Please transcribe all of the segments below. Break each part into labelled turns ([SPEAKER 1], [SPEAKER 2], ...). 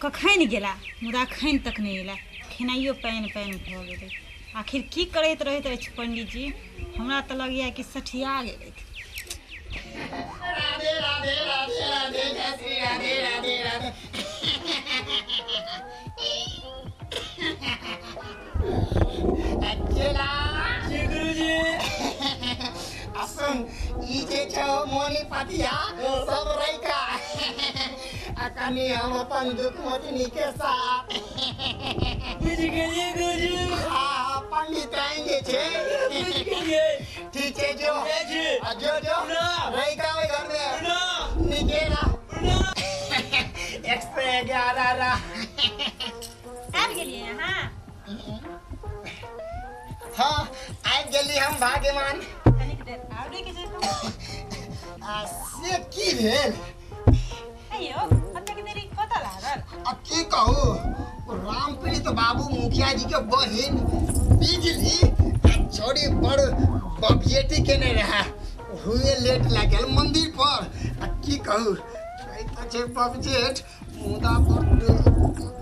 [SPEAKER 1] कखन गेला मुदा अखन तक नहि एला। खेनाइयो पानि पानि भऽ गेलै। आखिर की करैत रहैत अछि पंडीजी? हमरा तऽ लगैया कि सठिया गेलथि।
[SPEAKER 2] राधे राधे राधे राधे जय श्री राधे राधे राधे। चेला
[SPEAKER 3] जी गुरुजी।
[SPEAKER 2] आ सुन, ई जे छौ मोनी पतिया सब रैका आ कनी हम अपन दुख मोचनी के साथ
[SPEAKER 3] बुझि गेलियै गुरुजी।
[SPEAKER 2] हाँ, पंडित आइन जे छै।
[SPEAKER 3] बुझि गेलियै।
[SPEAKER 2] ठीक छै, जो।
[SPEAKER 3] जाइ छी।
[SPEAKER 2] आ जो जो।
[SPEAKER 3] प्रणाम।
[SPEAKER 2] रैका ओहि घर में।
[SPEAKER 3] प्रणाम।
[SPEAKER 2] नीके रह।
[SPEAKER 3] प्रणाम।
[SPEAKER 2] 111 रह।
[SPEAKER 1] आबि गेलियै अहाँ?
[SPEAKER 2] हाँ, आबि गेली हम भाग्यवान।
[SPEAKER 1] कनिक देर आर रुकि जैतहुँ।
[SPEAKER 2] आ से की भेल?
[SPEAKER 1] अय्यो, एतेक देरी कतऽ लागल?
[SPEAKER 2] आ की कहू, रामप्रीत बाबू मुखिया जी के बहिन बिजली आ छोड़ी बड़ बबियती केने रहे, हुए लेट लागल मंदिर पर। आ की कहू, कहै तऽ छै बबजेठ, मुदा बड़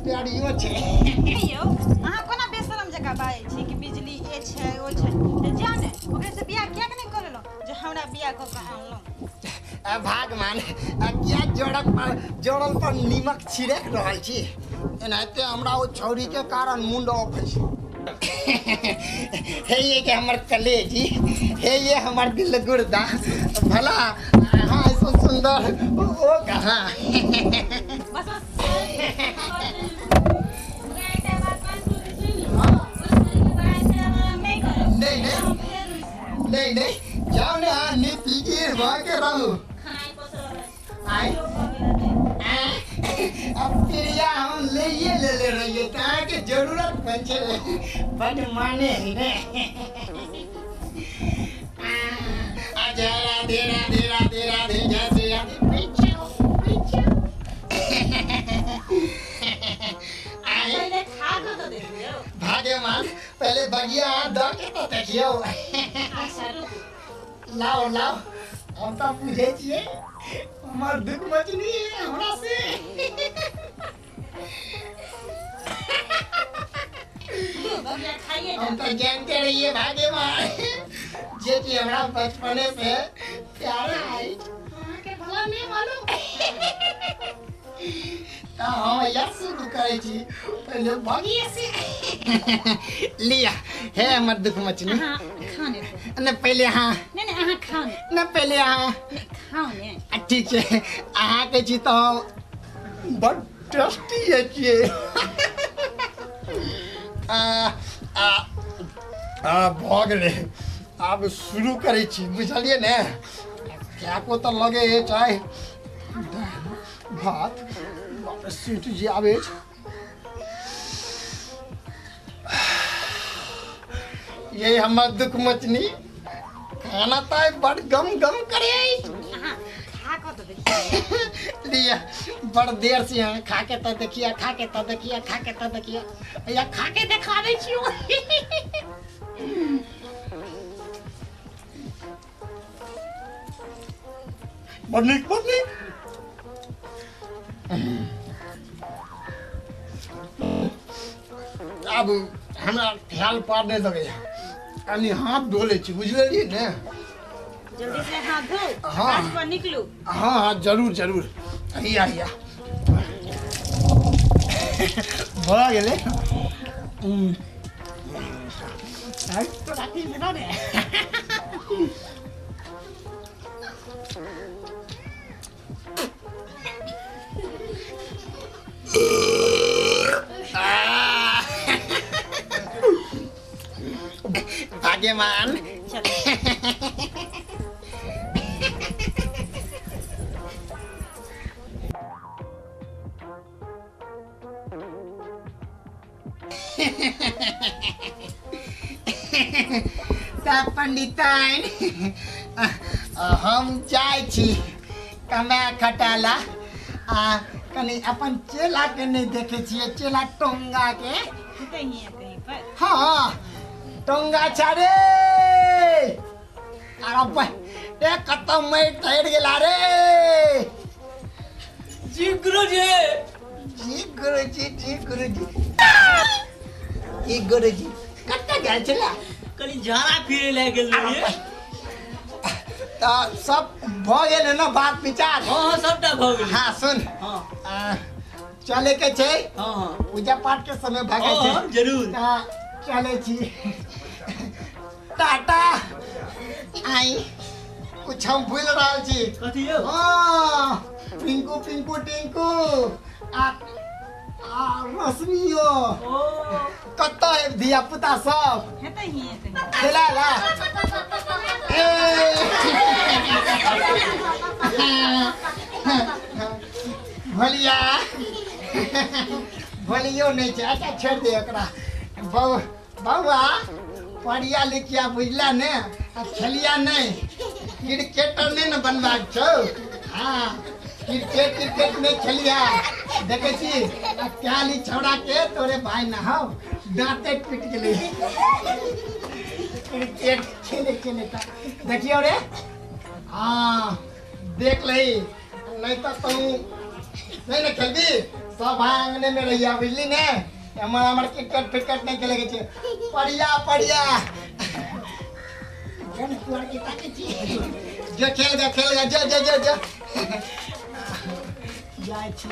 [SPEAKER 2] प्यारियो छै।
[SPEAKER 1] अय्यो, अहाँ कोना बेशरम जकाँ बाजै छी कि बिजली ए छै ओ छै? तऽ जाउ ने, ओकरे से बियाह किएक नहि कऽ लेलहुँ जे हमरा बियाह कऽ कऽ आनलहुँ?
[SPEAKER 2] आ भागमान, आ किया जोड़क पर जोड़ल पर नीमक छिड़क रहल छी? एनाहिते हमरा ओ छौरी के कारण मुंड ऑफ है। हे ये के हमर कलेजी, हे ये हमर दिल गुर्दा, भला अहाँ ऐसा सुंदर ओ कहाँ।
[SPEAKER 1] बस बस।
[SPEAKER 2] नहीं नहीं नहीं नहीं, जाओ ने, हाँ नी पीकी भऽ के रहू। आय अब प्रिया हम लइए ले ले रहिए, अहाँके जरूरत पड़ छै, बड माने है ने। आ जय राधे राधे राधे राधे जय श्री राधे। पीछे पीछे आय।
[SPEAKER 1] पहिले खा कऽ तऽ देखियौ।
[SPEAKER 2] भाग्यमान, पहले बगिया दऽ के तऽ देखियौ।
[SPEAKER 1] अच्छा रुकू।
[SPEAKER 2] लाओ लाओ, हम तऽ बुझै छियै हमर दुख मचनी हमरा से।
[SPEAKER 1] बगिया खाइए।
[SPEAKER 2] हम तो जानते रहिए भाग्यमान, जे कि हमरा बचपने से प्यारा है, अहाँके भला नहीं मालूम। तऽ हम या शुरू करै छी पहिले बगिया से। लिया हे हमर दुख मचनी।
[SPEAKER 1] अहाँ खाउ ने।
[SPEAKER 2] ने पहिले अहाँ।
[SPEAKER 1] नहि नहि, अहाँ खाउ ने।
[SPEAKER 2] ने पहिले अहाँ।
[SPEAKER 1] नहि, खाउ ने।
[SPEAKER 2] आ ठीक छै, अहाँके छी तऽ बड टेस्टी छियै। आ आ आ भऽ गेलै, आब शुरू करै छी, बुझलियै ने? कएको तऽ लगे अछि आइ दालि भात, बाप रे, सीट जे आबै अछि। ये हमर दुख मचनी खाना तऽ आइ बड गम गम करे अछि।
[SPEAKER 1] अहाँ खा कऽ तऽ देखियौ।
[SPEAKER 2] लिया, बड़ देर से यहाँ खा के तऽ देखिया, खा के तऽ देखिया, खा के तऽ देखिया, या खा के देखा दै छियौ। बड़ नीक, बड़ नीक। आब हमरा ख्याल पार नहि लगैया, कनि हाथ धो लै छी, बुझलियै ने?
[SPEAKER 1] जल्दी से हाथ धो।
[SPEAKER 2] हाँ।
[SPEAKER 1] काज पर निकलू।
[SPEAKER 2] हाँ हाँ, जरूर जरूर। हिया हिया भऽ गेलै। आइ तोरा की भेलौ रे? आह! भाग्यमान।
[SPEAKER 1] चलू।
[SPEAKER 2] तऽ पंडिताइन, हम जाइ छी कमाए खटाए ला, आ कनि अपन चेला के नहि देखै छियै, चेला टोंगा के।
[SPEAKER 1] हेतै हियाँ कहीं पर।
[SPEAKER 2] हाँ, टोंगा छा रे। अरे ए कतऽ मरि तैर गेला रे?
[SPEAKER 3] जी गुरुजी।
[SPEAKER 2] जी गुरुजी जी गुरुजी की गुरुजी कतऽ गेल छलै?
[SPEAKER 3] कनि झाड़ा फिरे लए गेल रहियै।
[SPEAKER 2] तऽ सब भऽ गेल ने बात विचार?
[SPEAKER 3] हँ हँ, सबटा भऽ गेलै।
[SPEAKER 2] हाँ सुन।
[SPEAKER 3] हँ।
[SPEAKER 2] चले के छै।
[SPEAKER 3] हँ हँ।
[SPEAKER 2] पूजा पाठ के समय भऽ गेल
[SPEAKER 3] हँ।
[SPEAKER 2] छै।
[SPEAKER 3] जरूर।
[SPEAKER 2] तऽ चलै छी, टाटा। आई कुछ हम भूलि रहल छी।
[SPEAKER 3] कथी यौ?
[SPEAKER 2] हाँ, पिंकू पिंकू टिंकू आ आ रश्मियो।
[SPEAKER 3] ओ
[SPEAKER 2] कतऽ है धिया पुता सब?
[SPEAKER 1] हेतै हिये तऽ।
[SPEAKER 2] खेला ला ए भोलिया, भोलियो नहि छै। अच्छा छोड़ि दे ओकरा। बौआ पढ़िया लिखिया, बुझला ने? आ खेलिया नहि, क्रिकेटर नहि ने बनबाक छौ। हाँ, क्रिकेट क्रिकेट नहि खेलिया। देखै छी आ काल्हि ई छौड़ा के तोरे भाय न हौ, दाँते टूटि गेलै क्रिकेट खेले खेले। तऽ देखियौ रे, हाँ देख लही, नहीं तो तू नहीं ने खेलबी। सब भाई आंगने में रहिया, बुझली ने? एमहर हमर क्रिकेट फ्रिकेट नहीं खेले के छै। पढ़िया पढ़िया। जो ने तू आर के ताकै छी। जो खेल गा, खेल गा, जो जो जो जो जाइ छी।